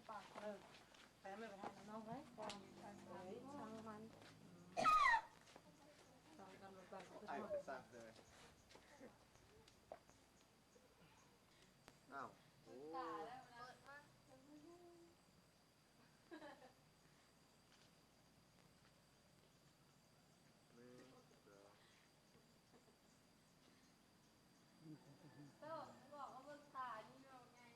ປາກ ເອີ ໄປແມ່ໄປຖ່າຍນຳນ້ອງໄວ້ ເອີຍ ຊ່າງມັນ ຊ່າງກັນ ໄປ ໄປ ໄປ ໄປ ອ້າວ ໂອ້ ເປີດມາ ໜຶ່ງ ສອງ ໂຕ ບອກວ່າເບິ່ງຕາຢູ່ ເວົ້າໄງ.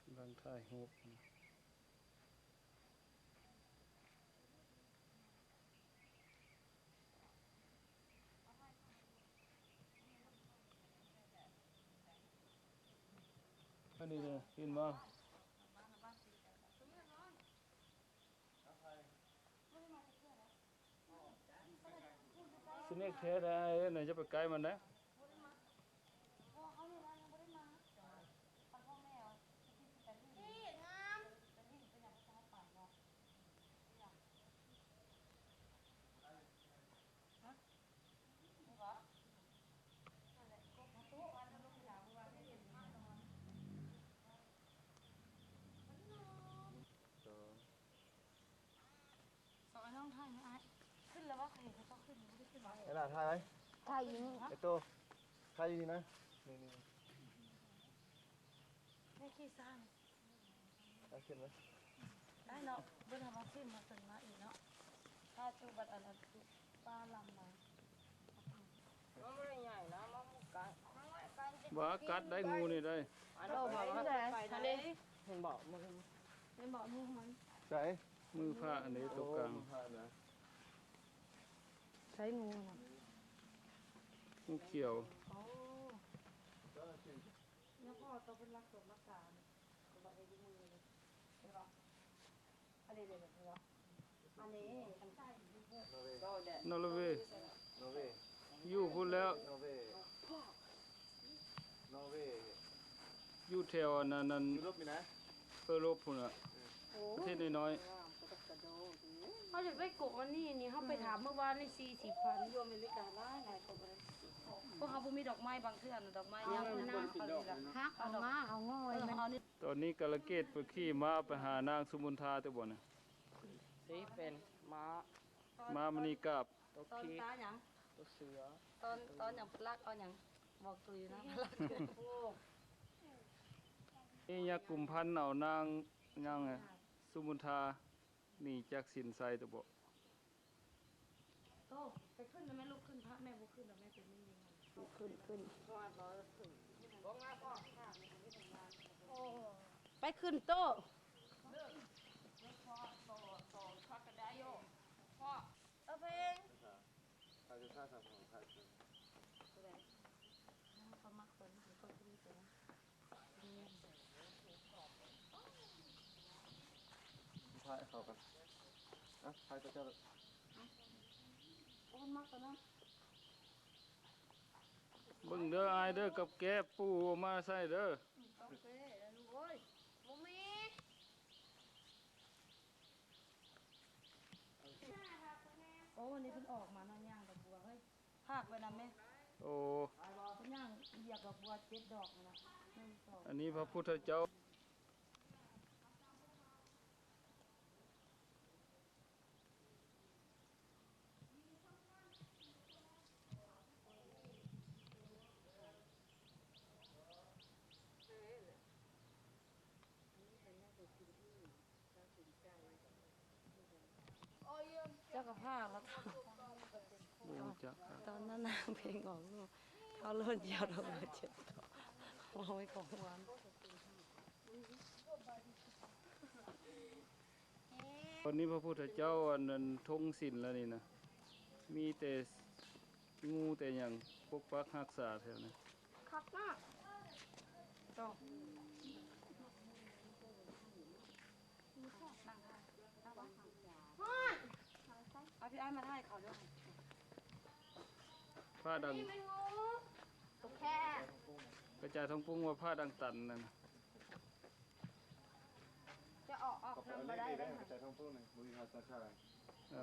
ກຳລັງຖ່າຍຮູບ. ອັນນີ້ເດ້ ເຫັນບໍ່? ສະເນັກແທ້ໄດ໋ ນາຈະໄປໃກ້ມັນໄດ໋. ສອງ ສອງ ອ້າຍນ້ອງຖ່າຍນະອ້າຍ. ຂຶ້ນແລ້ວບໍ່? ເຂົາເຫັນເຂົາເຈົ້າຂຶ້ນ ບໍ່ໄດ້ຂຶ້ນ. ໄອ້ຫຼ້າຖ່າຍໄວ້ ຖ່າຍຢູ່ນີ້. ໄອ້ໂຕ ຖ່າຍຢູ່ນີ້ນະ. ນີ້ໆ ແມ່ຂີ່ຊ້າງ ໄດ້ຂຶ້ນໄວ້ ໄດ້ເນາະ. ເບິ່ງເຮົາມາຊິມມາຕົນມາອີກເນາະ. ຖ້າຈູບັດອັນນັ້ນ ປາລຳມາ ມັນບໍ່ໄດ້ໃຫຍ່ນະ ມັນບໍ່ກັດ ມັນບໍ່ໄດ້ກັດ. ວ່າກັດໄດ້ ງູນີ້ໄດ້. ອັນນັ້ນໄປໄດ້ ເຫັນບໍ່? ມື ເຫັນບໍ່? ມືມັນ ໃສ? ມືພະອັນນີ້ຕົວກາງ ໂອ້ ມືພະນະ. ໃສງູນະ? ງູຂຽວ. ໂອ້ ແລ້ວພໍຕ້ອງເປັນລັກສົມລັກສານ ເຂົາບອກໃຫ້ຢູ່ມືເລີຍ ເຫັນບໍ່? ອັນນີ້ເດ້ ອັນນີ້ ອັນນີ້ ນອເວ ນອເວ ຢູ່ພຸ້ນແລ້ວ. ນອເວ ນອເວ ຢູ່ແຖວອັນນັ້ນ ອັນຢູໂຣບນີ້ນະ ເອີຣົບພຸ້ນນະ. ໂອ້ ປະເທດນ້ອຍໆ ເຮົາຢາກໄດ້ກົບອັນນີ້ນີ້ ເຮົາໄປຖາມມື້ວານນີ້ ສີ່ສິບພັນ ຢູ່ອາເມລິກາຫຼາຍໆ ກົບອັນນັ້ນ. ພວກເຮົາບໍ່ມີດອກໄມ້ ບາງເທື່ອນະ ດອກໄມ້ຍາມເພິ່ນນະ ເອົານີ້ລະ ຮັກເອົາມາ ເອົາງໍ້ມັນ. ຕອນນີ້ກາລະເກດໄປຂີ່ມ້າໄປຫານາງສຸມົນທາແຕ່ບໍ່ນະ? ຊິເປັນມ້າ ມ້າມະນີກາບ. ຕົວພີ ຕາຫຍັງ? ຕົວເສືອ. ຕອນ ຕອນຫຍັງ? ປະລັກເອົາຫຍັງ? ບອກຕູຢູ່ນະ ປະລັກ. ນີ້ຍັກກຸມພັນເອົານາງຫຍັງ ສຸມົນທາ ໜີຈາກສິນໄຊຕະເບາະ. ໂຕ ໄປຂຶ້ນນະແມ່ ລຸກຂຶ້ນ ພະແມ່ບໍ່ຂຶ້ນດອກ ແມ່ເປັນແມ່ຍິງ. ຂຶ້ນ ຂຶ້ນ ໄປຂຶ້ນໂຕ. ເອີ ເພງ ຖ່າຍເຂົາກັນ ອ່ະ ຖ່າຍຕົວເຈົ້າ. ໂອ້ ມັກຕົວນັ້ນ. ເບິ່ງເດີອ້າຍເດີ ກັບແກ້ປູເອົາມາໃສ່ເດີ. ອືມ ກັບແກ້ ລູກເອີຍ ບໍ່ມີ. ໂອ້ ນີ້ເພິ່ນອອກມາເນາະ ຍ່າງດອກບົວເຮີ້ຍ ພາກໄປນຳແມ. ໂອ້ ເພິ່ນຍ່າງຢຽບດອກບົວເຈັດດອກຫັ້ນນະ ໜຶ່ງ ສອງ ອັນນີ້ພະພຸດທະເຈົ້າ. ເຈົ້າກໍພາມາ ບໍ່ຮູ້ຈັກຄັບ ຕອນນັ້ນນາງເພງອອກລູກ ເຂົາໂລດຢຽບດອກເຈັດດອກ ໂອ້ຍ ຂອງຫວານ. ຕອນນີ້ພະພຸດທະເຈົ້າ ອັນນັ້ນ ທົງສິນລະນີ້ນະ ມີແຕ່ ງູແຕ່ຫຍັງປົກປັກຮັກສາແຖວນີ້ ຄັກມາກ. ໂຕ ເອົາພີ່ອ້າຍມາຖ່າຍເຂົາເດີ ພະດັງ ນີ້ແມ່ນງູ ໂຕແຄ່ ກະຈາຍທອງປຸ້ງວ່າພະດັງຕັນນັ້ນ. ຈະເອົາອອກນຳບໍ່ໄດ້ເດ້ ກະຈາຍທອງປຸ້ງນີ້ ບໍ່ມີພາສາໄທ. ເອີ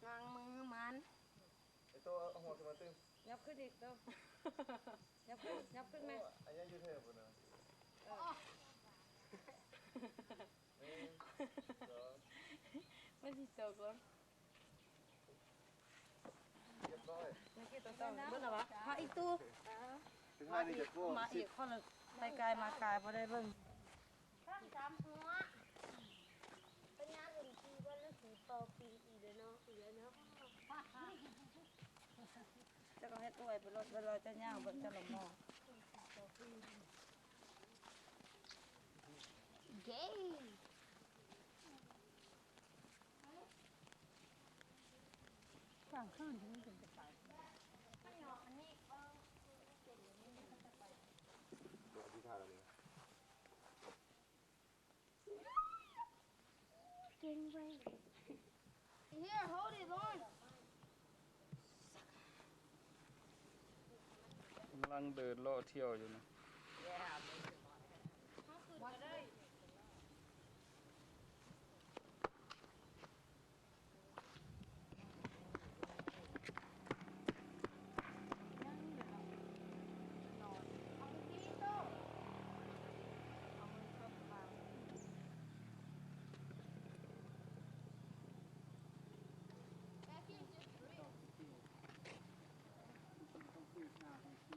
ນາງມືມັນ ໄອ້ໂຕ ເອົາຫົວຂຶ້ນມາຕື່ມ ຫຍັບຂຶ້ນອີກໂຕ ຫຍັບຂຶ້ນ ຫຍັບຂຶ້ນແມ່. ໂອ້ ອັນນີ້ຢູ່ແຖວພຸ້ນນະ ເອີ ໜຶ່ງ ສອງ ມັນຊິຕົກລົງ. ຮຽບຮ້ອຍ ເມື່ອກີ້ໂຕເກົ່າເບິດແລ້ວຫວາ ພາອີກຕູ້ ມາອີກ ມາອີກ ຂໍລະໄປກາຍມາກາຍບໍ່ໄດ້ເບິ່ງ. ສາມຫົວ ປັນຍາຫຼິ້ນຂີ່ບໍ່ ຫຼື ສີເປົ່າປີອີກແລ້ວເນາະ ອີກແລ້ວເນາະ. ເຈົ້າກໍເຮັດອວຍໄປໂລດ ເວລາເຈົ້າຍ່າງເບິ່ງເຈົ້າລະມໍ. ເຢ້ ກາງຄືນທີ່ມັນເປັນກະຕ່າຍ ອັນນີ້ ເອີ ເປັນອັນນີ້ມັນກະຕ່າຍ ຕົວທີ່ທ່າແລ້ວນີ້. Here, hold it on. ກຳລັງເດີນເລາະທ່ຽວຢູ່ນະ. ຕ້ອງສືບໜ້າໃຫ້ຄື